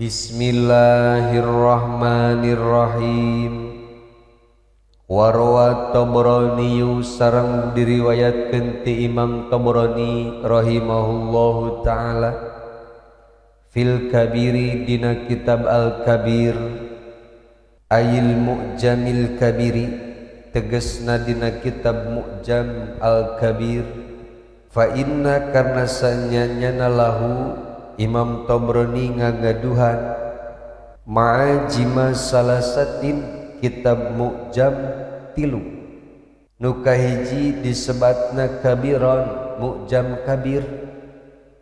Bismillahirrahmanirrahim. Warwa Tabrani sareng diriwayatkeun ti Imam Tabrani rahimahullahu taala fil Kabiri dina kitab Al Kabir ayil Mu'jamil Kabiri tegesna dina kitab Mu'jam Al Kabir fa inna karna sanyanyana lahu Imam Tabrani ngagaduhan ma'ajima salasatin kitab Mu'jam tilu nu kahiji disebatna kabiron Mu'jam Kabir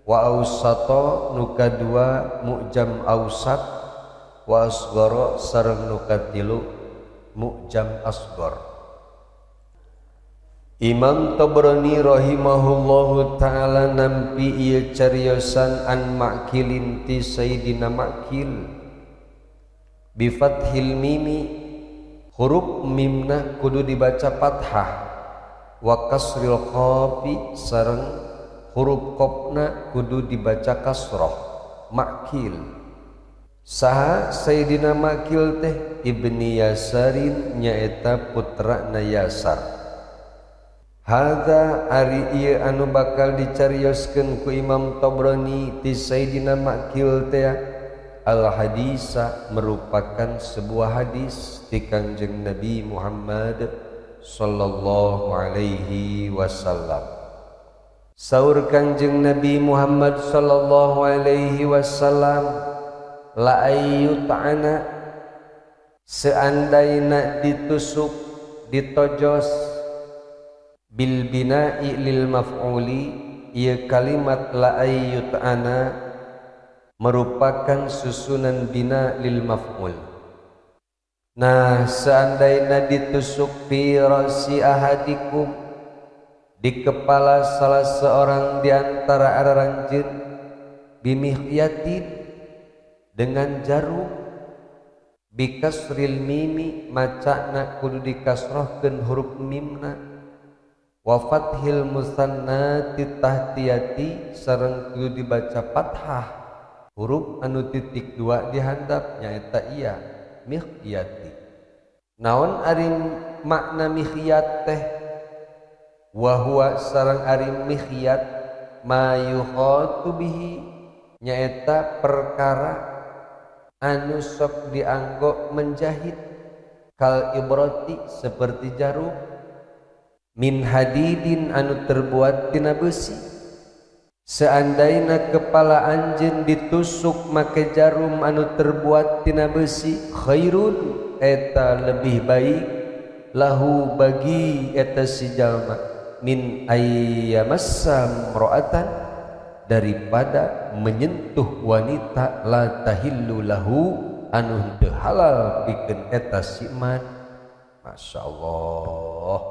wa ausata nu kadua Mu'jam Ausat wa asghara sareng nu katilu Mu'jam Asghar. Imam Tabrani rahimahullahu taala nampi ieu cariosan an Ma'kilin ti Sayyidina Ma'kil bi fathil mimi huruf mimna kudu dibaca fathah wa kasril qafi sareng huruf qafna kudu dibaca kasroh. Ma'kil saha Sayyidina Ma'kil teh ibni Yasarin nyaeta putrana Yasar. Hadza ari ieu anu bakal dicarioskeun ku Imam Tabrani ti Sayyidina Ma'kil teh al hadisa merupakan sebuah hadis ti Kangjeng Nabi Muhammad sallallahu alaihi wasallam. Saur Kangjeng Nabi Muhammad sallallahu alaihi wasallam la ayyuta'ana seandaina ditusuk ditojos bil bina'i lil maf'uli ieu kalimat la ayyuta'ana merupakan susunan bina lil maf'ul. Nah, seandainya ditusuk fi ra'si ahadikum di kepala salah seorang di antara aranjeun bimihyatin dengan jarum bikasril mimi macana kudu dikasrohkeun huruf mimna wa fathil musannati tahtiyati sareng kudu dibaca fathah huruf anu titik dua dihandap nyaeta iya mihyati. Naon ari makna mihyat teh? Wa huwa sareng ari mihyat ma yukhatu bihi nyaeta perkara anu sok dianggo menjahit kal ibrati seperti jarum min hadidin anu terbuat tina besi. Seandainya kepala anjeun ditusuk make jarum anu terbuat tina besi khairun eta lebih baik lahu bagi eta si jalma min ayyamassa mra'atan daripada menyentuh wanita la tahillu lahu anu henteu halal pikeun eta si man. Masya Allah,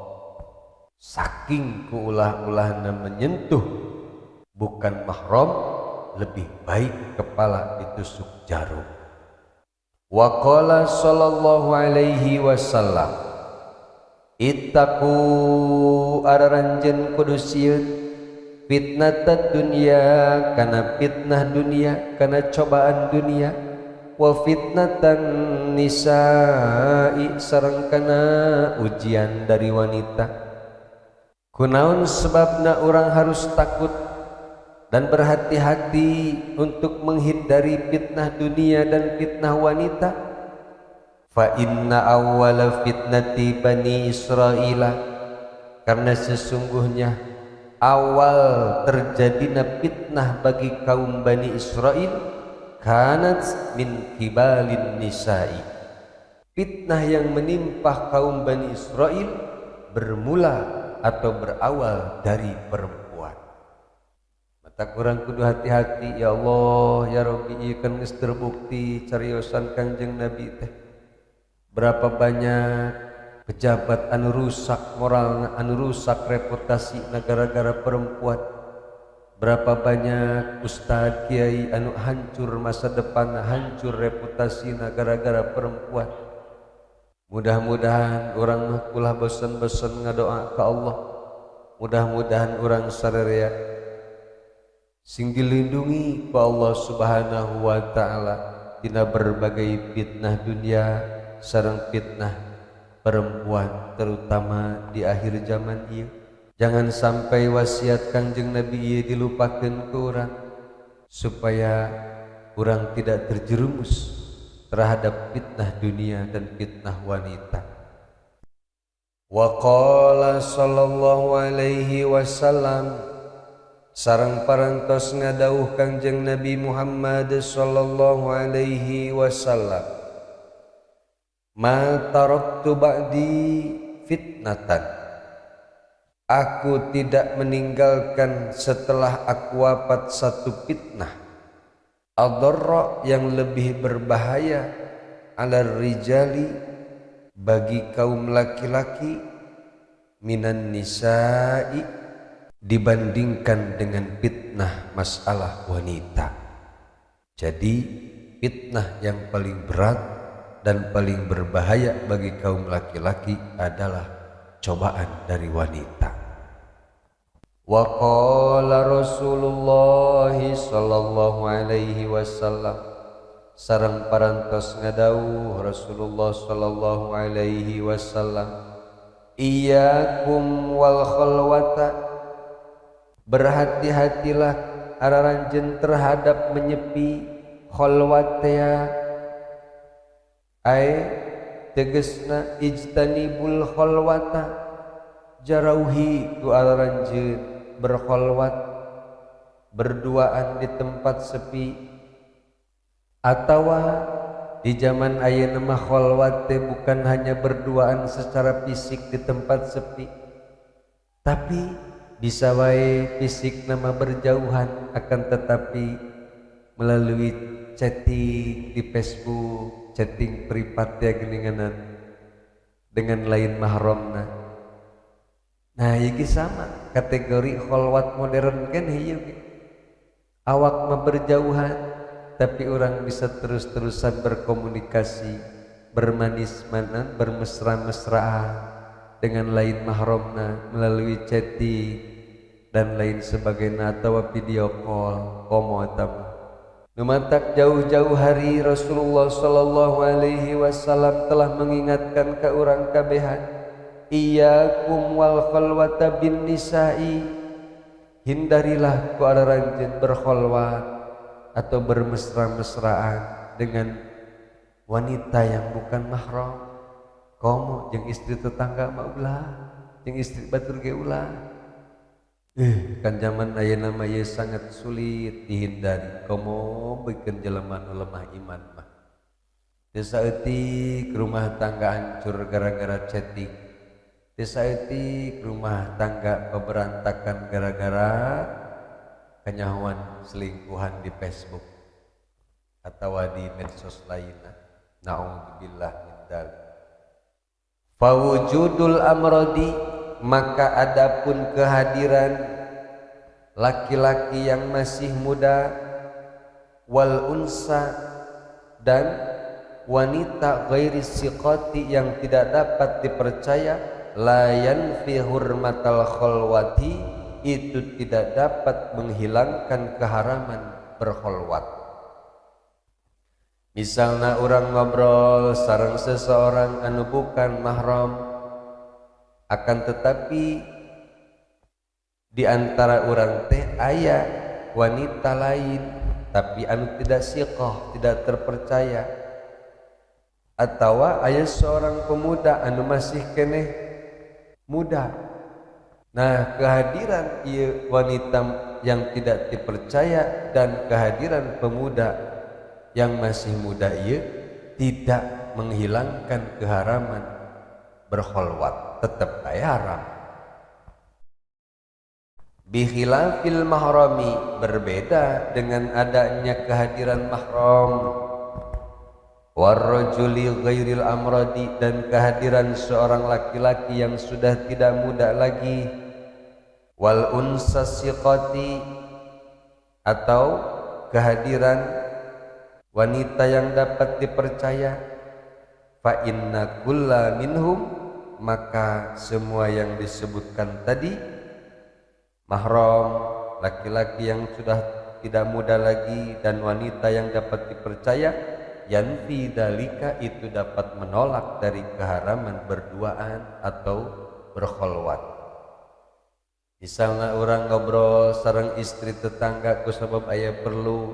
saking kuulah-ulahna menyentuh bukan mahram, lebih baik kepala ditusuk jarum. Wa qala sallallahu alaihi wasallam ittaqu araranjeun kudu sieun fitnatad dunya kana fitnah dunia kana cobaan dunia wa fitnatan nisa'i sareng kana ujian dari wanita. Kunaon sebabna orang harus takut dan berhati-hati untuk menghindari fitnah dunia dan fitnah wanita? Fa inna awwala fitnati bani Israila, karena sesungguhnya awal terjadinya fitnah bagi kaum Bani Israel kanat min kibalin nisa'i. Fitnah yang menimpa kaum Bani Israel bermula atau berawal dari perempuan. Tak kurang kudu hati-hati ya Allah ya Rabbi, ieu kan geus terbukti cariosan Kangjeng Nabi teh. Berapa banyak pejabat anu rusak moralna, anu rusak reputasi gara-gara perempuan. Berapa banyak ustad kiai anu hancur masa depan, hancur reputasi gara-gara perempuan. Mudah-mudahan urang mah ulah bosen-bosen ngadoa ka Allah. Mudah-mudahan urang sararea sing dilindungi ku Allah Subhanahu wa taala. tina berbagai fitnah dunia sareng fitnah perempuan terutama di akhir zaman ieu. Jangan sampai wasiat Kangjeng Nabi ieu dilupakeun ku urang supaya urang tidak terjerumus terhadap fitnah dunia dan fitnah wanita. Wa qala sallallahu alaihi wasallam sareng parantos ngadawuh Kangjeng Nabi Muhammad sallallahu alaihi wasallam, ma taraktu ba'di fitnatan, aku tidak meninggalkan setelah aku wafat satu fitnah adarra yang lebih berbahaya ala rijali bagi kaum laki-laki minan nisa'i dibandingkan dengan fitnah masalah wanita. Jadi fitnah yang paling berat dan paling berbahaya bagi kaum laki-laki adalah cobaan dari wanita. Wa qala Rasulullah sallallahu alaihi wasallam sareng parantos ngadawuh Rasulullah sallallahu alaihi wasallam, iyyakum wal khalwata, berhati-hatilah araranjeun terhadap menyepi khalwatea, ai tegesna ijtanibul khalwata, jarauhi ku araranjeun berkhalwat berduaan di tempat sepi. Atawa di zaman ayeuna mah khalwat teh bukan hanya berduaan secara fisik di tempat sepi, tapi bisa wae fisik nama berjauhan, akan tetapi melalui chatting di Facebook, chatting privat ya geninganan dengan lain mahramna. Nah iki sama kategori khalwat modern kan ieu awak mah berjauhan tapi orang bisa terus-terusan berkomunikasi, bermanis-manan, bermesra-mesraan dengan lain mahramna melalui chatting dan lain sebagainya atau video call komo eta mah. Nu matak jauh-jauh hari Rasulullah sallallahu alaihi wasallam telah mengingatkan ka urang kabehan, iyyakum wal khalwata bin nisa'i, hindarilah ku araranjeun berkhalwat atau bermesra-mesraan dengan wanita yang bukan mahram. Komo jeung istri tetangga mah ulah, jeung istri batur ge ulah. Kan zaman ayeuna mah ieu sangat sulit dihindari. Komo beukeun jelema nu lemah iman mah. Teu saeutik rumah tangga hancur gara-gara chatting. Teu saeutik rumah tangga beberantakan gara-gara kanyahoan selingkuhan di Facebook atau di medsos lainna. Na'udzubillah min dzalik. Fawujudul amrodi, maka adapun kehadiran laki-laki yang masih muda wal unsa dan wanita ghairi siqati yang tidak dapat dipercaya, la yanfi hurmatal khalwati, itu tidak dapat menghilangkan keharaman berkholwat. Misalnya orang ngobrol sareng seseorang anu bukan mahram, akan tetapi di antara orang teh aya wanita lain tapi anu tidak siqah, tidak terpercaya, atau aya seorang pemuda anu masih keneh muda. Nah, kehadiran ieu wanita yang tidak dipercaya dan kehadiran pemuda yang masih muda ieu tidak menghilangkan keharaman berkholwat, tetap bae haram. Bikhilafil mahrami, berbeda dengan adanya kehadiran mahram, warrajuli ghairil amradi, dan kehadiran seorang laki-laki yang sudah tidak muda lagi, wal unsa siqati, atau kehadiran wanita yang dapat dipercaya, fa inna kulla minhum, maka semua yang disebutkan tadi, mahram, laki-laki yang sudah tidak muda lagi, dan wanita yang dapat dipercaya, Yanfi dalika itu dapat menolak dari keharaman berduaan atau berkholwat. Misalnya orang ngobrol sareng istri tetangga ku sabab aya perlu,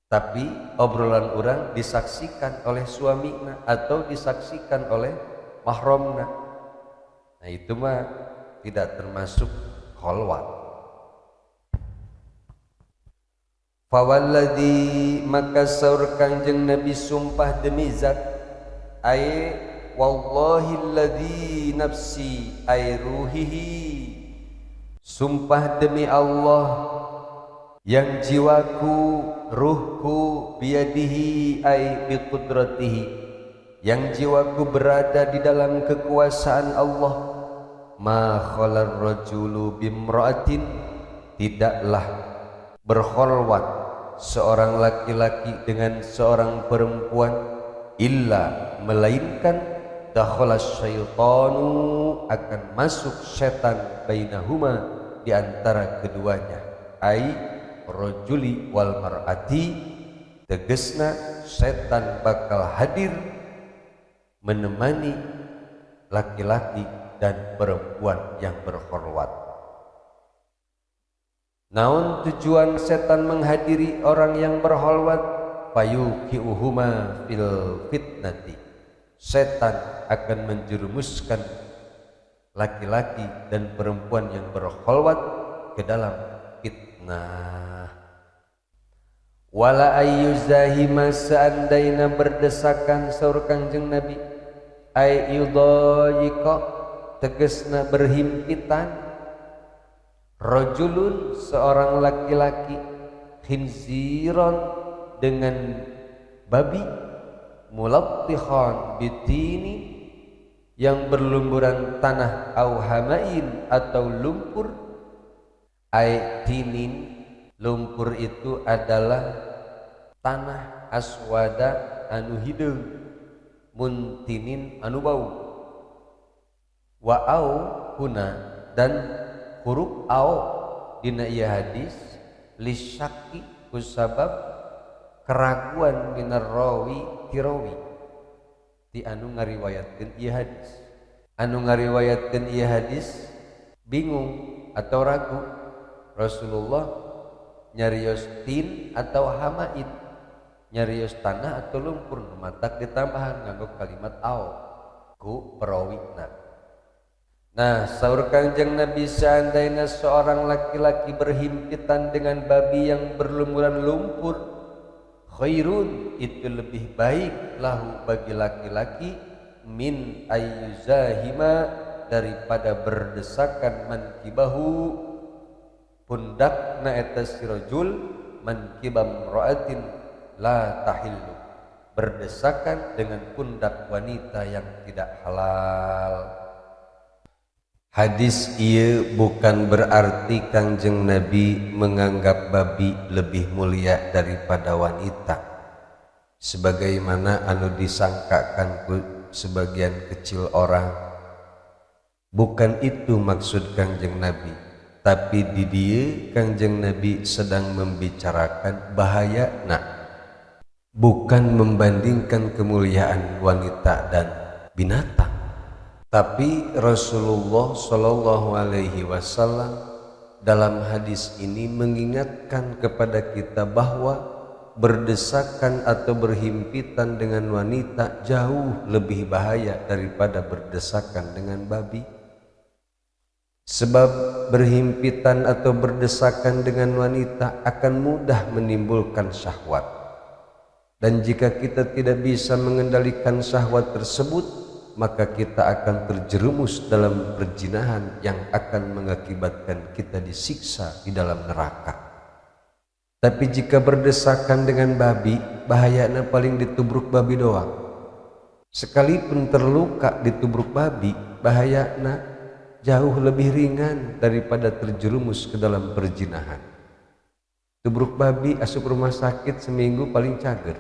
tapi obrolan orang disaksikan oleh suamina atau disaksikan oleh mahramna. Nah itu mah tidak termasuk kholwat. Fawalladzi maka saur Kangjeng Nabi sumpah demi zat ay wallahilladzi nafsi ay ruhihi, sumpah demi Allah yang jiwaku ruhku biyadihi ay biqudratihi, yang jiwaku berada di dalam kekuasaan Allah, ma khalar rajulu bimra'atin, tidaklah berkholwat seorang laki-laki dengan seorang perempuan illa melainkan dakhala syaitanu akan masuk setan bainahuma di antara keduanya, ai rajuli wal mar'ati, tegesna setan bakal hadir menemani laki-laki dan perempuan yang berkholwat. Naon tujuan setan menghadiri orang yang berkholwat? Fayuqi'uhuma fil fitnati, setan akan menjerumuskan laki-laki dan perempuan yang berkholwat ke dalam fitnah. Wala ayyuzahima seandainya berdesakan saur Kangjeng Nabi ay yudayiqa tegesna berhimpitan rajulun seorang laki-laki khinziron dengan babi mulattihan bitini yang berlumuran tanah au hamain atau lumpur, ai tinin, lumpur itu adalah tanah aswada anu hideung muntinin anu bau, wa au huna dan huruf au dina ieu hadis lisyaki kusabab keraguan minar rawi tirawi ti anu ngariwayatkeun ieu hadis. Anu ngariwayatkeun ieu hadis bingung atau ragu, Rasulullah nyarios tin atau hamaid, nyarios tanah atau lumpur, matak ditambahan nganggo kalimat au ku perawina. Nah, saur Kangjeng Nabi seandainya seorang laki-laki berhimpitan dengan babi yang berlumuran lumpur, khairun itu lebih baik lahu bagi laki-laki min ayyuzahima daripada berdesakan mankibahu pundakna eta si rajul mankibam ra'atin la tahillu, berdesakan dengan pundak wanita yang tidak halal. Hadis ieu bukan berarti Kangjeng Nabi menganggap babi lebih mulia daripada wanita, sebagaimana anu disangkakan ku sebagian kecil orang. Bukan itu maksud Kangjeng Nabi, tapi di dieu Kangjeng Nabi sedang membicarakan bahayana, bukan membandingkan kemuliaan wanita dan binatang. Tapi Rasulullah Shallallahu Alaihi Wasallam dalam hadis ini mengingatkan kepada kita bahwa berdesakan atau berhimpitan dengan wanita jauh lebih bahaya daripada berdesakan dengan babi. Sebab berhimpitan atau berdesakan dengan wanita akan mudah menimbulkan syahwat. Dan jika kita tidak bisa mengendalikan syahwat tersebut, maka kita akan terjerumus dalam perzinahan yang akan mengakibatkan kita disiksa di dalam neraka. Tapi jika berdesakan dengan babi, bahayanya paling ditubruk babi doang. Sekalipun terluka ditubruk babi, bahayanya jauh lebih ringan daripada terjerumus ke dalam perzinahan. Tubruk babi asup rumah sakit seminggu paling cager.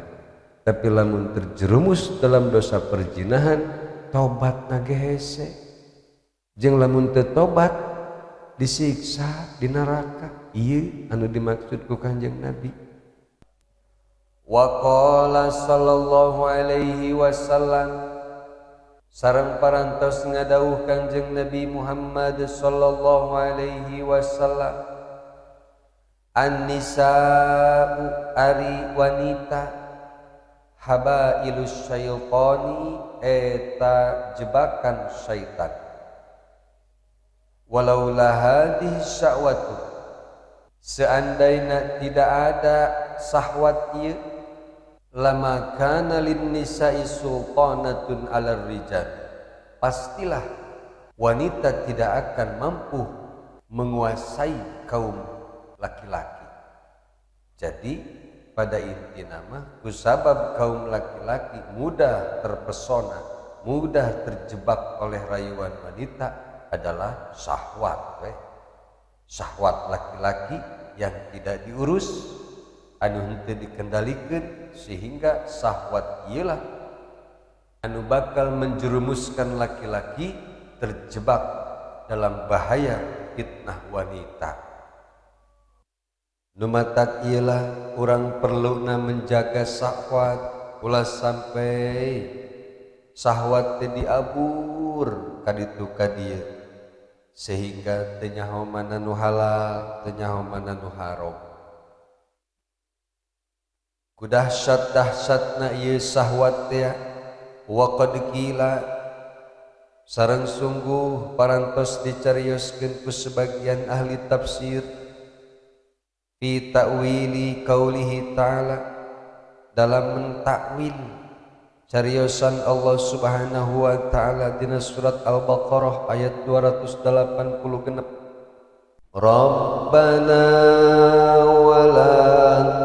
Tapi lamun terjerumus dalam dosa perzinahan, tobat nage hese. Jeung lamun teu tobat disiksa di neraka. Ieu anu dimaksud ku Kanjeng Nabi. Wa qala sallallahu alaihi wasallam sareng parantos ngadawuh Kanjeng Nabi Muhammad sallallahu alaihi wasallam, an-nisa'u ari wanita habailus syaitani eta jebakan syaitan. Walaula hadhihi syahwatu, seandainya tidak ada syahwat ieu, lama kana lin nisa'i sultanatun 'alar rijal, pastilah wanita tidak akan mampu menguasai kaum laki-laki. Jadi pada inti nama kusabab kaum laki-laki mudah terpesona, mudah terjebak oleh rayuan wanita adalah syahwat weh. Syahwat laki-laki yang tidak diurus, anu henteu dikendalikan, sehingga syahwat ialah anu bakal menjerumuskan laki-laki terjebak dalam bahaya fitnah wanita. Nu matak ialah urang perluna menjaga syahwat, ulah sampai syahwat teh diabur kaditu ka dieu sehingga teu nyaho mana nu halal, teu nyaho mana nu haram. Ku dahsyat-dahsyatna ieu syahwat teh, wa qad qila sareng sungguh parantos dicarioskeun ku sebagian ahli tafsir fi ta'wili qaulihi ta'ala, dalam mentakwil cariosan Allah Subhanahu wa ta'ala dina surat Al-Baqarah ayat 286. Rabbana wala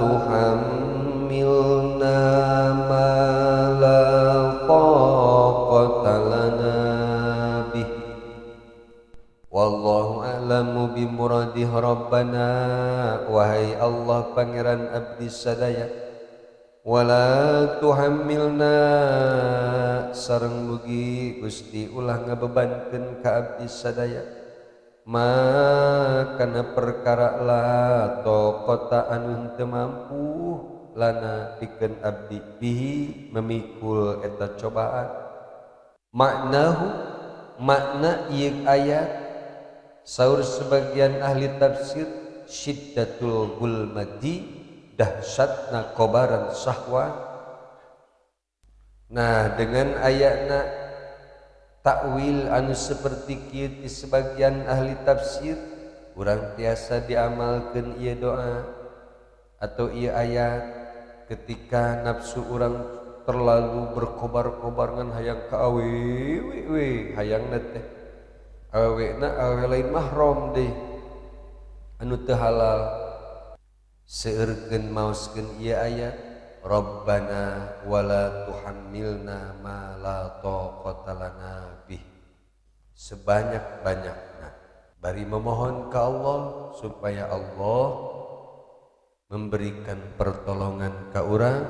tuhammilna ma la taqata lana bih, wallahu a'lamu bimuradih. Rabbana, wahai Allah pangeran abdi sadaya, wala tuhammilna sareng mugi Gusti ulah ngabebankeun ka abdi sadaya ma kana perkara la taqata anu henteu mampu lana pikeun abdi bihi memikul eta cobaan. Maknahu, makna ieu ayat saur sebagian ahli tafsir syiddatul gulmati, dahsyatna kobaran syahwat. Nah, dengan ayatna takwil anu seperti kieu di sebagian ahli tafsir, urang tiasa diamalkeun ieu doa atau ieu ayat ketika nafsu urang terlalu berkobar-kobar ngan hayang ka awewe we, hayangna teh awewena awewe lain mahram deh anu teu halal. Seueurkeun maoskeun ieu ayat Rabbana wala tuhammilna ma la taqata lana bih, sebanyak-banyakna bari memohon ka Allah supaya Allah memberikan pertolongan ka urang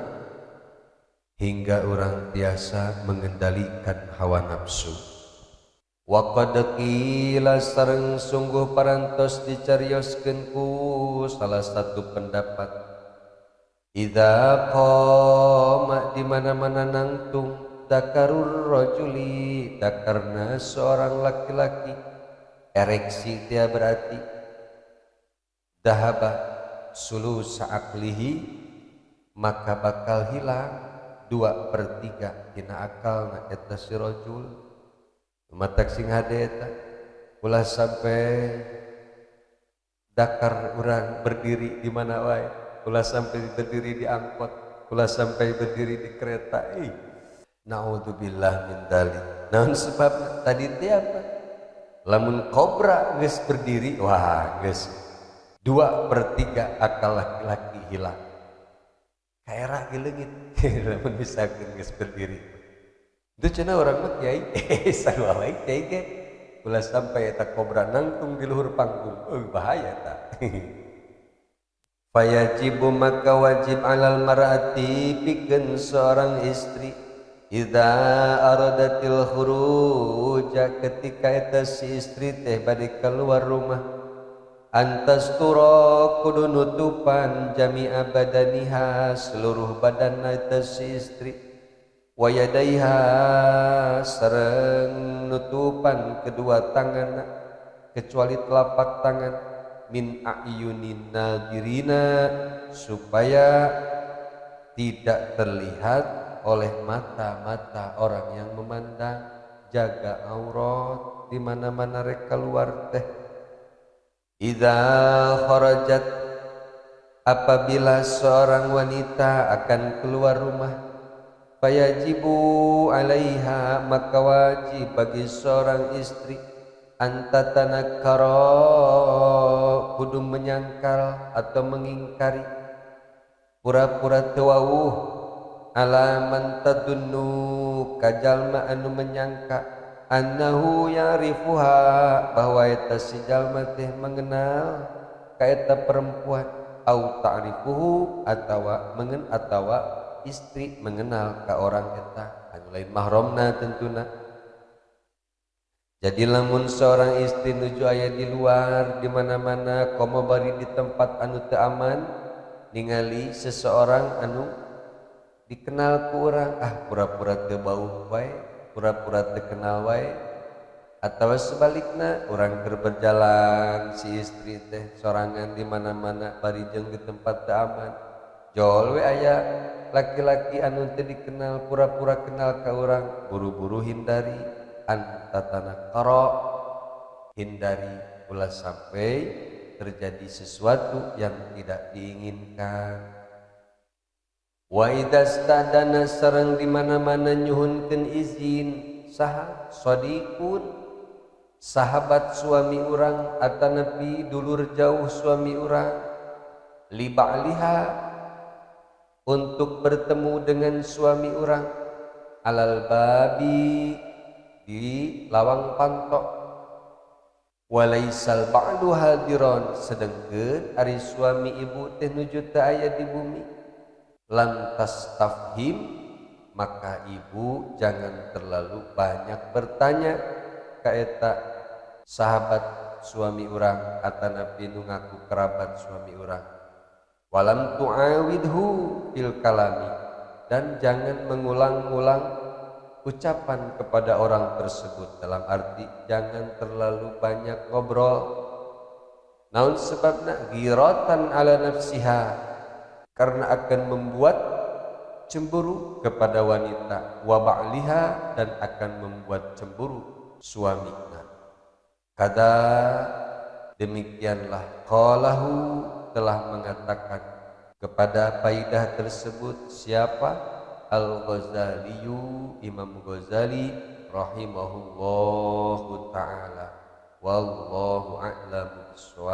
hingga urang tiasa mengendalikan hawa nafsu. Wa qad qila sareng sungguh parantos dicarioskeun ku salah satu pendapat, idza qama di mana-mana nangtung dakarur rajuli, dakarna seorang laki-laki, ereksi dia berarti dahaba sulus aqlihi, maka bakal hilang 2/3 tina akalna eta si rajul. Matak sing hade eta ulah sampai dakar urang berdiri di mana wae, ulah sampai berdiri di angkot, ulah sampai berdiri di kereta. Naudzubillah min dzalik. Naon sebab tadi teh apa? Lamun kobra geus berdiri, wah geus 2/3 akal laki-laki hilang. Kaerah ge leungit lamun misalkeun geus berdiri. Itu cenah urang mah kiai, sarua wae kiai ge. Ulah sampai eta kobra nangtung di luhur panggung, bahaya ta. Fayajibu maka wajib alal mar'ati pikeun seorang istri idza aradatil khuruja, ketika eta si istri teh bade keluar rumah, Antastura kudu nutupan jami'a badaniha seluruh badanna eta si istri, wa yadaiha sareng nutupan kedua tanganna kecuali telapak tangan, min a'yunin nadirina supaya tidak terlihat oleh mata-mata orang yang memandang. Jaga aurat di mana-mana rek keluar teh. Idza kharajat, apabila seorang wanita akan keluar rumah, fayajibu alaiha maka wajib bagi seorang istri anta tanakkara kudu menyangkal atau mengingkari, pura-pura teu wawuh ala man tadunnu ka jalma anu menyangka annahu ya'rifuha bahwa eta si jalma teh mengenal ka eta perempuan, au ta'rifuhu atawa mengen atawa istri mengenal ka orang eta anu lain mahramna tentuna. Jadi lamun seorang istri nuju aya di luar di mana-mana komo bari di tempat anu teu aman, ningali seseorang anu dikenal ku urang, ah pura-pura teu bau wae, pura-pura teu kenal wae. Atau sebalikna urang keur berjalan si istri teh sorangan di mana-mana bari jeung di tempat teu aman, jol we aya laki-laki anu teu dikenal pura-pura kenal ka urang, buru-buru hindari. Antatanakkara, hindari ulah sampai terjadi sesuatu yang tidak diinginkan. Wa idza stadana sareng di mana-mana nyuhunkeun izin saha sadiqun sahabat suami urang atanapi dulur jauh suami urang, li ba'liha untuk bertemu dengan suami urang, alal babi di lawang pantok, walaisal ba'du hadiron sedengkeun ari suami ibu teh nuju teu aya di bumi, lam tastafhim maka ibu jangan terlalu banyak bertanya ka eta sahabat suami urang atanapi nu ngaku kerabat suami urang, walam tu'awidhu fil kalami dan jangan mengulang-ulang ucapan kepada orang tersebut, dalam arti jangan terlalu banyak ngobrol. Naon sebabna? Ghiratan ala nafsiha, karena akan membuat cemburu kepada wanita, wa ba'liha dan akan membuat cemburu suaminya. Kada demikianlah qalahu telah mengatakan kepada faidah tersebut siapa? Al-Ghazaliyu, Imam Ghazali rahimahullahu ta'ala. Wallahu a'lamu bissawab.